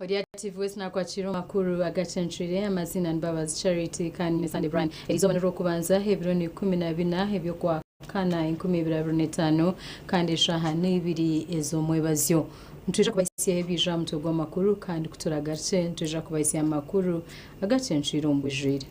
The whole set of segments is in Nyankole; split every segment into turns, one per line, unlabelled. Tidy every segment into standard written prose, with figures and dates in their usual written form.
Ori aha TV West nakwakira omu makuru agacencwire amaziina ni Mbabazi Charity kandi ni Sunday Brian. Erizooba nirwokubanza ebiro ni 14 eby'okwa kana 2025 kandi eshaaha n'eibiri ez'omwebazyo. Nitwija kubahisyaho ebiija aha mutwe gw'amakuru kandi kuturagarukye nitwija kubahisya amakuru agacencwire omu bwijwire.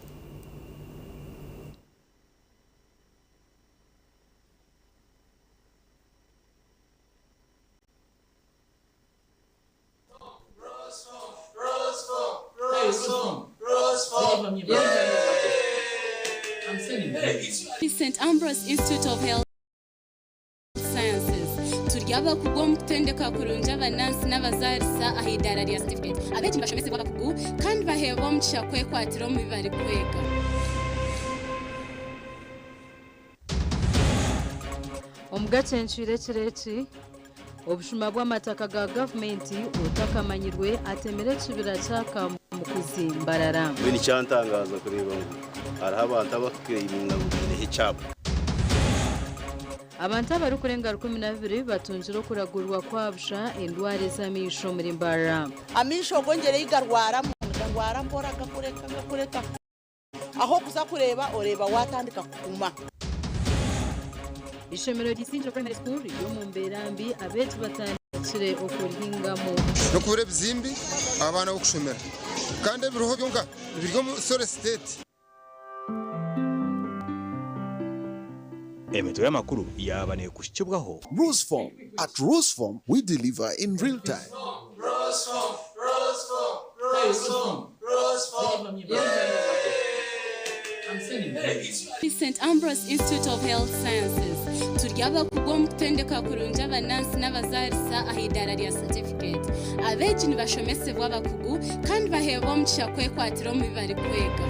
St Ambrose Institute of Health Sciences turi abakugu omu kutendeka kurungi abanansi n'abazaarisa aha idaara rya certificate. Abeegi nibashomesibwa abakugu kandi baheebwa omugisha kwekwatira omu bi barikwega.
Omu gacencwire ekiro eki, obushuma bw'amataka ga gavumenti otakamanyirwe atemire ekibira kya Kamukuzi Mbarara.
Mbwenu kyantangaaza kureeba ngu hariho abantu abarikukireyiminga ngu baineho ekyapa.
Abantu abarikurenga 12 batungire okuragurwa kwa busha endwara ez'amaisho omuri Mbarara.
Amaisho gongyera ei garwaramu nigarwara mpora gakureka gakureka ahu okuza kureeba oreeba waatandika kuguma.
Eishomero rya Isingiro Primary School riri omu mbeera mbi abeegi batandikire okurihingamu.
N'okubura ebizimbi abaana b'okushomera kandi ebiriho byonka biri omu sorry state.
Emitwe y'amakuru yaaba neekuhikibwaho.
Rusform, At Rusform, we deliver in real time.
St Ambrose Institute of Health Sciences turi abakugu omu kutendeka kurungi abanansi n'abazaarisa aha idaara rya certificate. Abeegi nibashomesibwa abakugu kandi baheebwa omugisha kwekwatira omu bi barikwega.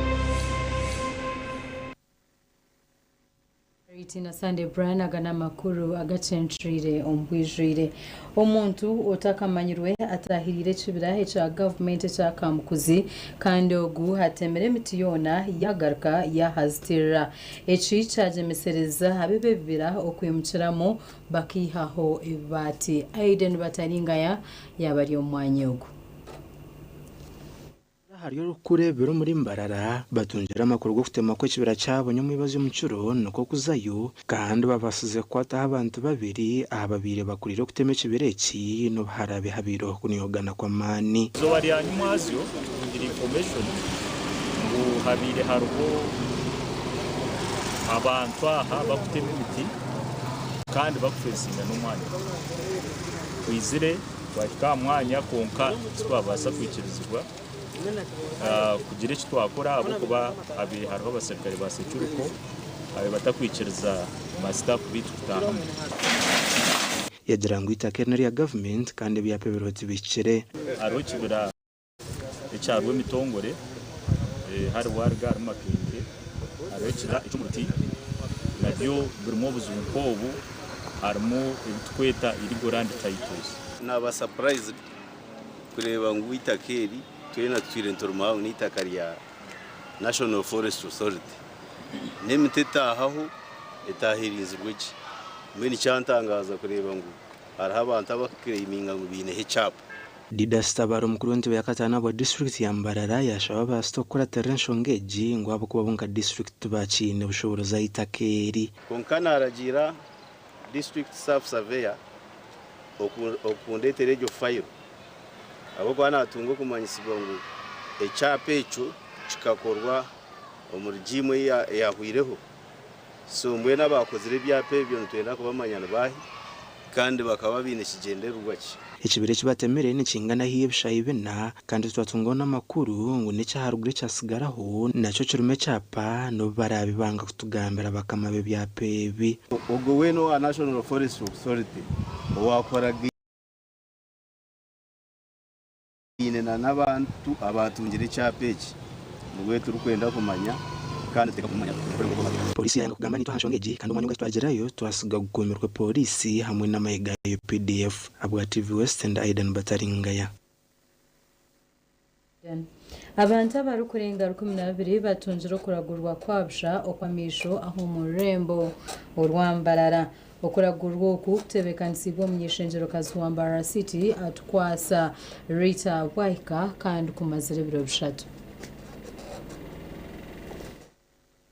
Charity na Sunday Brian aga n'amakuru agacencwire omu bwijwire. Omuntu otakamanyirwe ataahiriire ekibira ekya gavumenti ekya Kamukuzi kandi ogu atemire emiti yoona yaagaruka yaahazitirira. Eki kyagyemesereza ab'ebibira okwimukiramu bakaihaho ebibaati. Aiden Bataringaya yaaba ari omu mwanya ogu.
Ahari orikukureebera omuri Mbarara batungire amakuru g'okutemwa kw'ekibira kyabo nyomwebazyo omu kiro nikwo kuzayo kandi babaasize kukwataho abantu babiri ababaire bakuriire okutema ekibira eki n'obu haraabe habaireho okunyogana kw'amaani.
Eizooba rya nyimwazyo tutungire information ngu habaire hariho abantu aha bakutema emiti kandi bakufensinga n'omwanya. Twizire. Twahika aha mwanya kwonka titwabaasa kwikirizibwa kugira eki twakora ahabw'okuba habaire hariho abaserukare ba securiko ababaire batakwikiriza ba sitaafu baitu kutaahamu.
Yagira ngu eitaka eri n'erya gavumenti kandi ebyapa ebiriho tibihikire.
Hariho ekibira ekya Rwemitongore, hariho hariga ahari Makenke, hariho ekibira eky'omuti nabyo birimu obuzibu nk'obu, harimu ebi turikweta illegal land titles.
Naaba surprised kureeba ngu eitaka eri twena tutwire niturimaho ngu n'eitaka rya National Forest Authority. N'emiti etaahaho etaahirinzirwe gye. Mbwenu kyantangaaza kureeba ngu hariho abantu abarikuclaiminga ngu baineho ekyapa.
Didas Tabaro omukuru w'entebe ya kataano ahabwa disiturikiti ya Mbarara yaashaba abaasita okukuratirira enshonga egi ngu ahabw'okuba bo nka disiturikiti tibakiine bushoboorozi aha itaka eri.
Kwonka naaragiira District Staff Surveyor okundeetera egyo fayiro ahabw'okuba naatunga okumanyisibwa ngu ekyapa ekyo kikakorwa omu rigiimu eyahweireho. So mbwenu abaakozire ebyapa ebyo nitwenda kubamanya ni baahi kandi bakaba baine kigyendererwa ki.
Ekibira eki batemire nikingana haihi ebishaayi bina kandi twatungaho n'amakuru ngu n'ekyaharuguru ekyatsigaraho nakyo kirimu ekyapa n'obu baraabe banga kutugambira bakama b'ebyapa ebi.
Ogwo weena owa National Forest Authority owaakoragaine na n'abantu abaatungire ekyapa eki niwe turikwenda kumanya kandi nituteekwa kumumanya kureeba oku amateeka.
Pooriisi yayanga kugamba naitwe aha nshonga egi kandi omwanya ogu ahi twagirayo twasiga gukuumirwe pooriisi hamwe n'amahe ga UPDF. Ahabwa TV West, ndi Aidan Bataringaya.
Abantu abarikurenga 12 batungire okuragurwa kwa busha okw'amaisho ah'omu rurembo orwa Mbarara. Okuragurwa oku kutebeekanisiibwe omuny'eishengyerokazi wa Mbarara City Atukwasa Rita Bwahika kandi kumazire ebiro bishatu.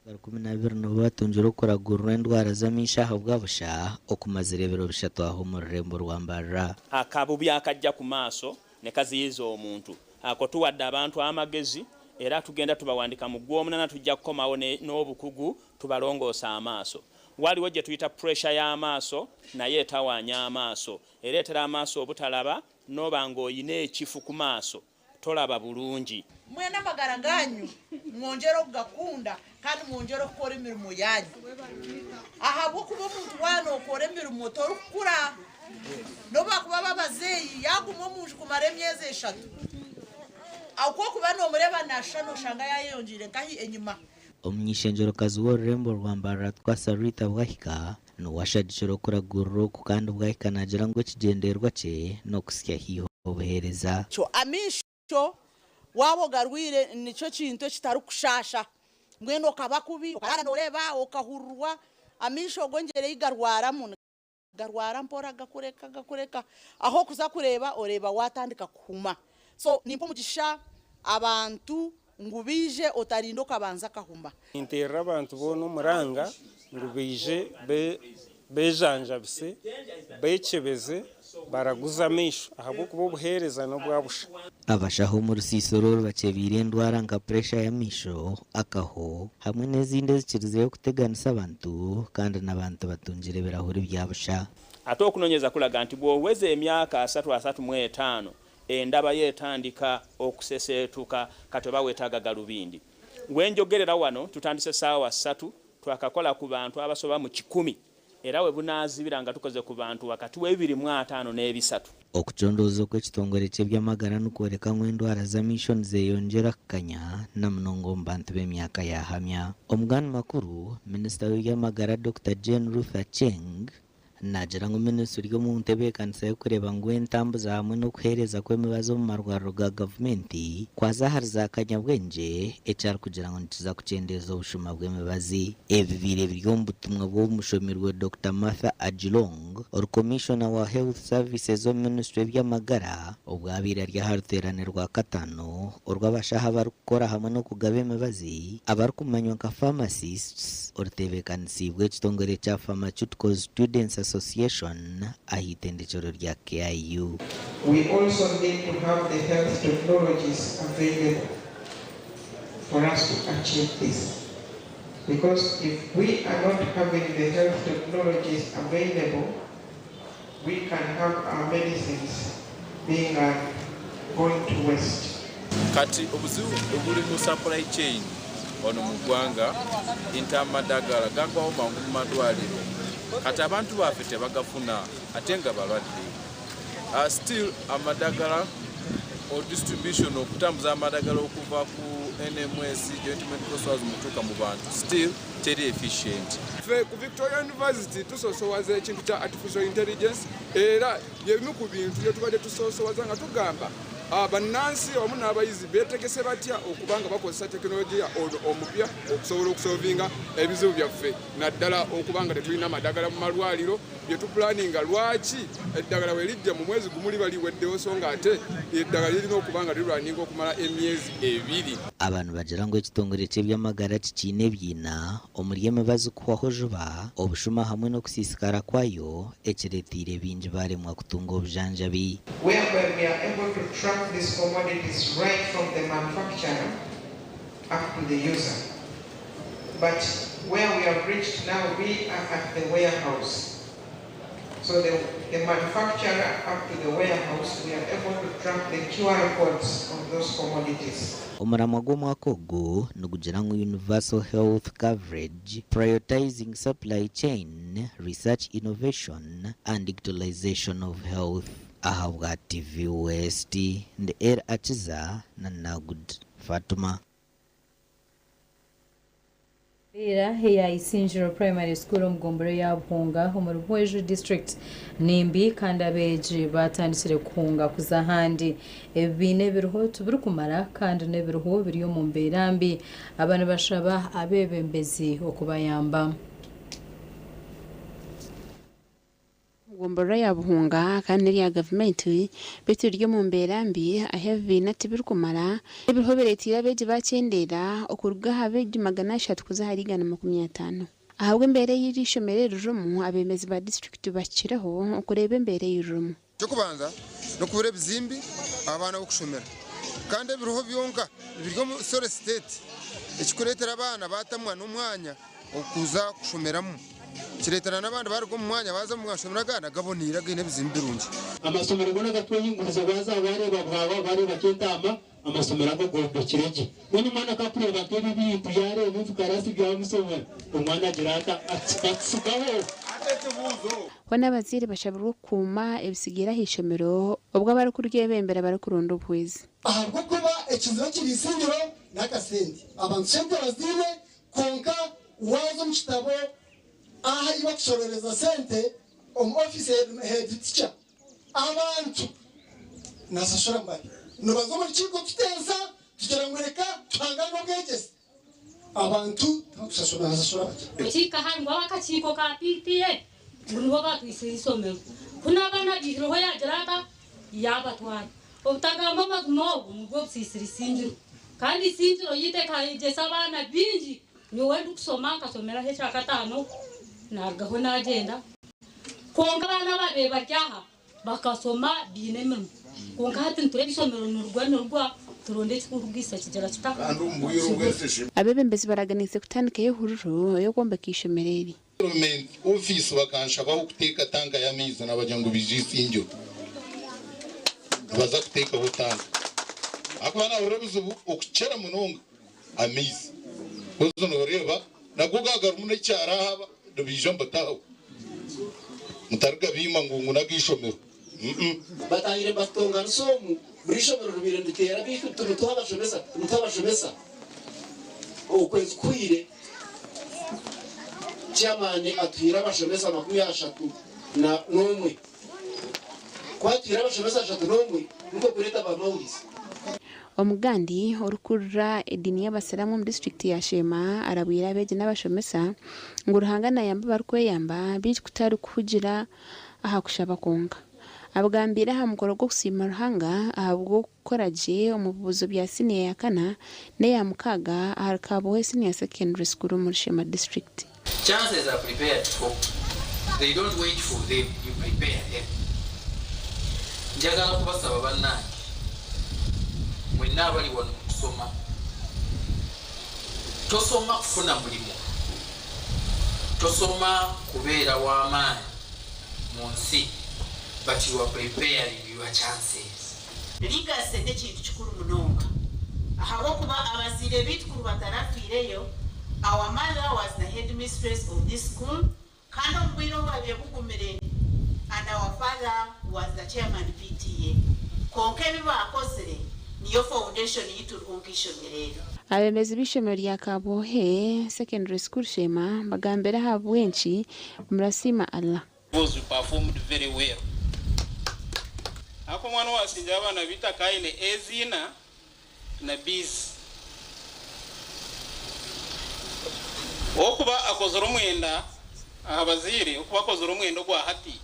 12 nibo batungire okuragurirwa endwara z'amaisho ahabwa busha okumazire ebiro bishatu aha omu rurembo rwa Mbarara.
Akabubi akajja ku maaso ne kaziyiza omuntu ako tuwadde abantu amagezi era tugenda tubawandika mu Gwomunana tujja kukomawo n'obukugu tubalongoose amaaso. Waliwo gye tuyita pressure y'amaaso nayo etawaanya amaaso, ereetera amaaso obutalaba n'oba ng'olina ekifu ku maaso tolaba bulungi.
Mwena amagara ganyu mwongyere okugakunda kandi mwongyere okukora emirimo yanyu, ahabw'okuba omuntu waaba nookora emirimo torikukura n'obu baakuba b'abazeeyi yaaguma omunju kumara emyezi eshatu ahabw'okuba noomureeba naashusha nooshanga yaayeyongyeire nkahi enyima.
Omuny'eishengyerokazi w'orurembo rwa Mbarara Twasa Rita Bwahika niwe ashagikire okuragurira oku kandi Bwahika naagira ngu ekigyendererwa kye n'okuhitsya haihi obuheereza.
Amaisho waaba ogarwaire nikyo kintu ekitarikushasha mbwenu okaba kubi okaraara noreeba okahurirwa amaisho go engyeri ei garwaramu nigarwara mpora gakureka gakureka ahu orikuza kureeba oreeba waatandika kuhuma so nimpa omugisha abantu ngu baije otarinda okabanza akahuma.
Ninteerera abantu boona omuranga ngu baije bejanjabise, bekyebeze, baraguze amaisho ahabw'okuba obuheereza n'obwa busha.
Abashaho omu rusiisiro oru bakyebiire endwara nka puresha y'amaisho, akaho hamwe n'ezindi ezikirizeyo kuteganisa abantu kandi n'abantu batungire ebirahuri bya busha.
Ate okunonyereza kulaga nti bw'oweza emyaka asatu 35 endaba yo etandika okuseseetuka kati oba weetaaga galubindi. Wenjogerera wano tutandise ssaawa ssatu twakakola ku bantu abasoba mu kikumi era we bunaazibira nga tukoze ku bantu wakati w'ebibiri mu ataano n'ebisatu.
Okucondooza okw'ekitongore ky'eby'amagara nikworeka ngu endwara z'amaisho nizeyongyera kukanya na munonga omu bantu b'emyaka ya hamya. Omugani makuru, Minisita w'eby'amagara Dokita Jane Ruth Aceng Naagira ngu minisitule eri omu ntebeekanisa y'okureeba ngu entambuza hamwe n'okuheereza kw'emibazi omu marwariro ga gavumenti kwaza ahari za kanyabwengye eki arikugira ngu nikiza kukyendeeza obushuma bw'emibazi. Ebi bibaire biri omu butumwa bw'omushomirwe Dokita Martha Ajilong ori Komishona wa Health Services omu minisitule y'eby'amagara obwabaire ari aha ruteerane rwa kataano orw'abashaho abarikukora hamwe n'okugaba emibazi abarikumanywa nka Pharmacists oruteebekanisiibwe ekitongore kya Pharmaceutical Students Association aha itendekyero rya KIU.
We also need to have the health technologies available for us to achieve this because if we are not having the health technologies available, we can have our medicines being uh, going to waste.
Kati obuzibu obuli mu supply chain wano mu ggwanga nti amadagala gagwawo mangu mu madwaliro kati abantu baffe tebagafuna ate nga balwadde. Uh, still amadagala or distribution okutambuza amadagala okuva ku NMS Joint Medical Stores mutuuka mu bantu still teri efficient.
Ffe ku Victoria University tusosowaza ekintu kya artificial intelligence era byebimu ku bintu byetubadde tusosowaza nga tugamba ah, bannansi wamu n'abayizi beetegese batya okuba nga bakozesa tekinologiya ono omupya okusobola okusolvinga ebizibu byaffe naddala okuba nga tetulina madagala mu malwaliro bye tupulaninga lwaki eddagala bwe lijja mu mwezi gumu liba liweddewo so nga ate eddagala lirina okuba nga lirwaninga okumala emyezi ebiri.
Aba nibagira ngu ekitongore ky'eby'amagara kikiine ebiina omuri emibazi kuhwaho juba, obushuma hamwe n'okusiisikara kwayo ekireteire baingi baremwa kutunga obujanjabi.
Whereby we are able to track these commodities right from the manufacturer up to the user but where we have reached now we are at the warehouse so the, the manufacturer up to the warehouse we are able to track the QR codes of those commodities.
Omuramwa gw'omwaka ogu nigugira ngu Universal Health Coverage, Prioritising Supply Chain, Research Innovation and Digitalisation of Health. Ahabwa TV West, ndi El Akiza na Nagud Fatuma.
Embeera eya Isingiro Primary School omu gombora eya Buhunga omuri Buhweju District nimbi kandi abeegi batandikire kuhunga kuza ahandi. Ebibiina ebiriho tibirikumara kandi n'ebiriho biri omu mbeera mbi. Aba nibashaba abeebembezi okubayamba.
Gomborora ya Buhunga kandi n'erya gavumenti beitu riri omu mbeera mbi ahu ebibiina tibirikumara. Ebiriho bireeteire abeegi bakyendeera okuruga aha beegi 300 kuza ahari 150. Ahabw'embeera ei eri ishomero eri ririmu, abeebembezi ba disiturikiti bahikireho okureeba embeera ei ririmu.
Eky'okubanza n'okubura ebizimbe abaana b'okushomera kandi ebiriho byonka biri omu sorry state ekirikureetera abaana baatamwa n'omwanya okuza kushomeramu kireetera n'abandi baaruga omu mwanya baaza omu mashomero agandi agaboneire againe ebizimbe birungi.
Amasomero goona gatwehingurize waaza waareeba bwawa waareeba Kyentaama amasomero ago gombekire gye. Mbwenu omwana ku arikureeba nk'ebi ebintu yaareeba ebikarasi byamusomera omwana agira ata atutsigaho.
Hoona abazaire bashabirwe okukuuma ebitsigaire aha ishomero obwo abarikuryebembera barikuronda obuhwezi.
Ahabw'okuba ekizibu ekiri Isingiro n'akasente. Abantu sente baziine kwonka waaza omu kitabo ahu barikushororeza sente omu ofiisi ya head teacher, abantu nashashura mbari nibaza omu rukiiko tuteesa tugira ngu reka tuhangane obwegyese. Abantu tibarikushashura nibashashura bakye.
Okiika aha ngu ab'akakiiko ka PTA ngu nibo baatwitsire eishomero. Ku n'abaana abaihireho yaagira ata? Yaabatwara. Obutagamba amazima obu nibwo busiisire Isingiro. Kandi Isingiro yaitu ekayegyesa abaana baingi. Nyowe ndikushoma nkashomeraho ekyakataano naarugaho naagyenda. Kwonka abaana abaabaire bari aha bakashoma baine emirimo. Kwonka hati nitureeba eishomero nirigwa nirigwa turonde ekirikurugisa kigira kita? Kigwe.
Abeebembezi baraganiise kutandikayo ehururu ey'okwombeka eishomero eri.
Development Office bakanshabaho kuteeka tanka y'amaizi nabagira ngu baije Isingiro nibaza kuteekaho tanka ahakuba nahurira obuzibu okukira munonga amaizi kozi noreeba nago gagarimu n'ekyaro aha nibaija nibatahaho mutarigabiima ngu ngu n'ageishomero.
Batahire nibatutonganisa omu buri ishomero ribaire niriteera beitu nituha abashomesa nituha abashomesa okwezi kuhweire chairman atuhaire abashomesa 31 ku atuhaire abashomesa 31 nikwo kureeta ba Maurice.
Omugandi orikukurira ediini y'abasiramu omu disiturikiti ya Sheema arabwire abeegi n'abashomesa ngu Ruhanga nayamba abarikweyamba beitu kutari kuhugira aha kushaba kwonka. Abigambiire aha mukoro gw'okusiima Ruhanga ahabw'okukora gye omu bibuuzo bya siniya ya kana n'eya mukaaga ahari Kabohe Senior Secondary School omuri Sheema District.
Chances are prepared for, they don't wait for them, you prepare them. Njagala kubasaba bannange mwenna abali wano mu kusoma, tosoma kufuna mulimu, tosoma kubeera w'amaanyi mu nsi but you are preparing your chances.
Legacy n'ekintu kikuru munonga ahabw'okuba abazaire baitu kuri batarafiireyo, our mother was the headmistress of this school kandi omu bwire obwabaire bugumire and our father was the chairman PTA kwonka ebi baakozire niyo foundation ei turiho nk'eishomero eri.
Abeebembezi b'eishomero rya Kabwohe Secondary School Sheema bagambire ahabw'enki murasiima Allah.
Because you performed very well. Ahakuba omwana owaasingira abaana baitu akaba aine A's ina na B's. Okuba akozire omwenda aha bazaire, okuba akozire omwenda ogwa hati,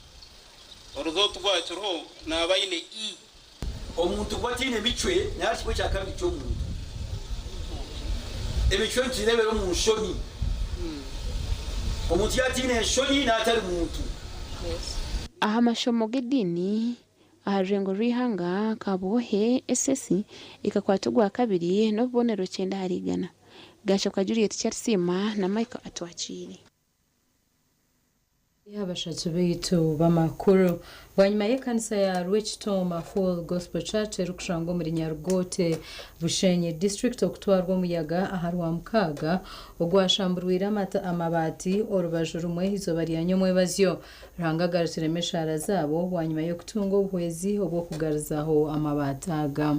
oruzootu rwakiriho naaba aine E.
Omuntu ku ataine micwe nari kimwe kya kabiri ky'omuntu. Emicwe nitugireebera omu nshoni. Omuntu yaaba ataine nshoni naaba atari muntu.
Aha mashomo g'ediini aha rurengo rw'eihanga, Kabwohe SS ekakwata ogwakabiri n'obubonero 100. Gaashoka Juliet Kyarisiima na Michael Atwakiire.
Abashatu baitu b'amakuru. Bwanyima y'ekanisa ya Rwekitooma Full Gospel Church erikushangwa omuri Nyarugote, Bushenyi District okutwarwa omuyaga aha Rwamukaaga ogwashamburwire amabaati orubaju rumwe eizooba rya nyomwebazyo, Ruhanga agarukiremu eshaara zaabo bwanyima y'okutunga obuhwezi obw'okugarizaho amabaati aga.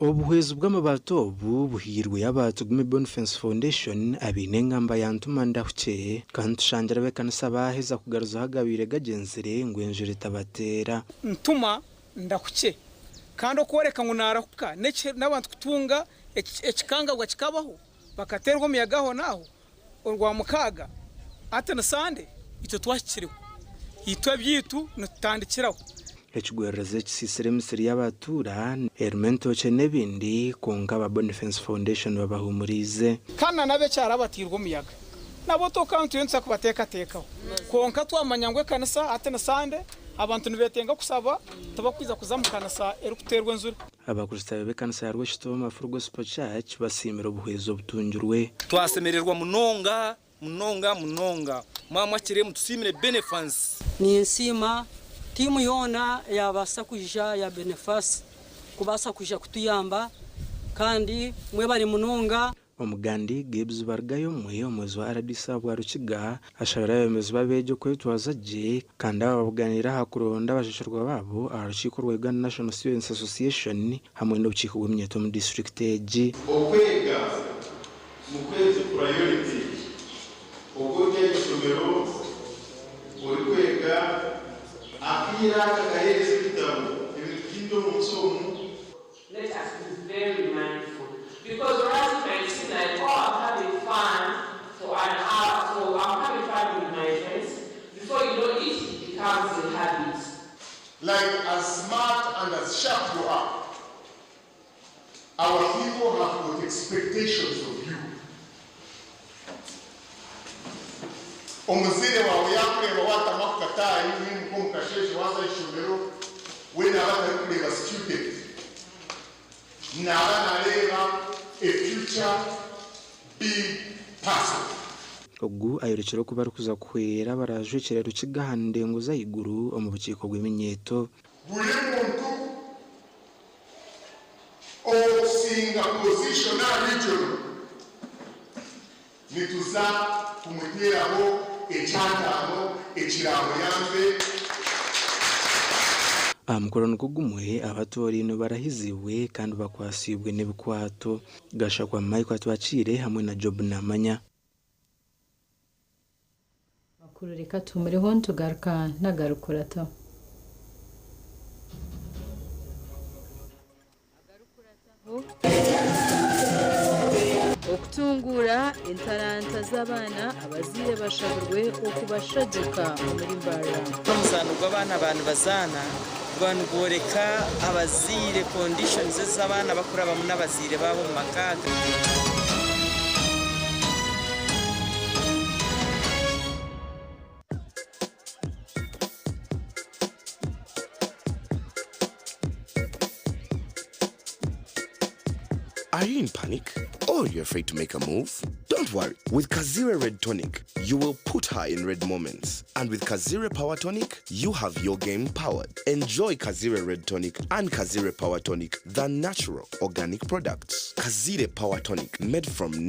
Obuhwezi bw'amabaati obu buhairwe aba Tugume Boniface Foundation abaine engamba ya Ntuma Ndahukye kandi tushangire ab'ekanisa baaheza kugaruzaho agabaire gagyenzire ngu enjura etabateera.
Ntuma ndahukye kandi okworeka ngu naarahuka n'abantu kutunga ekikangabwa kikabaho bakateerwa omuyaga ahonaaho Orwamukaaga hati ni Sande itwe twahikireho itwe ebyaitu nitutandikiraho.
Ekigwererezi ekisiisire emisiri y'abatuura erimu entookye n'ebindi kwonka aba Boniface Foundation babahuumuriize.
Kandi na n'ab'ekyaro abatairwe omuyaga nabo tokaba nituyo nituza kubateekateekaho. Kwonka twamanya ngu ekanisa hati ni Sande, abantu nibeetenga kushaba, tibakwija kuza mu kanisa erikuteerwa enjura.
Abakristaayo b'ekanisa ya Rwekitooma Full Gospel Church basiimire obuhwezi obutungirwe.
Twasemererwa munonga munonga munonga. Mwamwakire mutusiimire Benefansi.
Ninsiima tiimu yoona eyabaasa kwija ya Benefasi kubaasa kwija kutuyamba kandi mwebare munonga.
Omugandi Gibbs Barugayomwe, omuhwezi wa rdc ahabwa Rukiga, ashabire abeebembezi b'abeegi okwetwaza gye kandi aba babuganiire aha kuronda abashashurwa baabo aha rukiiko rwa Uganda National Students Association hamwe n'obukiiko bw'eminyeeto omu disiturikiti egi.
Okwega mukwezi priority obwo ori ah'ishomero orikwega akaire aka kaheereza ebitabo ebintu bingi omu nsi omu.
Let us be very mindful because whereas it might seem like, oh, I'm having fun for an hour, so I'm having fun with my friends, before you know it, it becomes a habit.
Like as smart and as sharp you are, our people have got expectations of you. Omuzaire waawe yaakureeba waatama ku kataayi wiimuka omu kasheeshe waaza aha ishomero, we naaba atarikureeba student, naaba naareeba a future big person.
Ogu ayorekire oku barikuza kuhwera abarajwekyera Rukiga aha ndengo z'ahaiguru omu bukiiko bw'eminyeeto.
Buri muntu okusinga position aha regional nituza kumuteeraho ekyataano ekiraamuyambe.
Aha mukoro nigwo gumwe, abatoorainwe barahiziibwe kandi bakwasiibwe n'ebikwato. Gashakwa Michael Atwakiire hamwe na Job Namanya.
Makuru reka tuhumureho nitugaruka n'agarikukurataho. Okutunguura entaranta z'abaana abazaire bashabirwe okubashagika omuri Mbarara.
Omuzaano gw'abaana ba nibazaana gwaba nigworeka abazaire conditions ezi abaana bakurabamu n'abazaire baabo omu maka aga.
Are you in panic or you're afraid to make a move? Don't worry. With Kazire Red Tonic, you will put her in red moments. And with Kazire Power Tonic, you have your game powered. Enjoy Kazire Red Tonic and Kazire Power Tonic, the natural organic products. Kazire Power Tonic, made from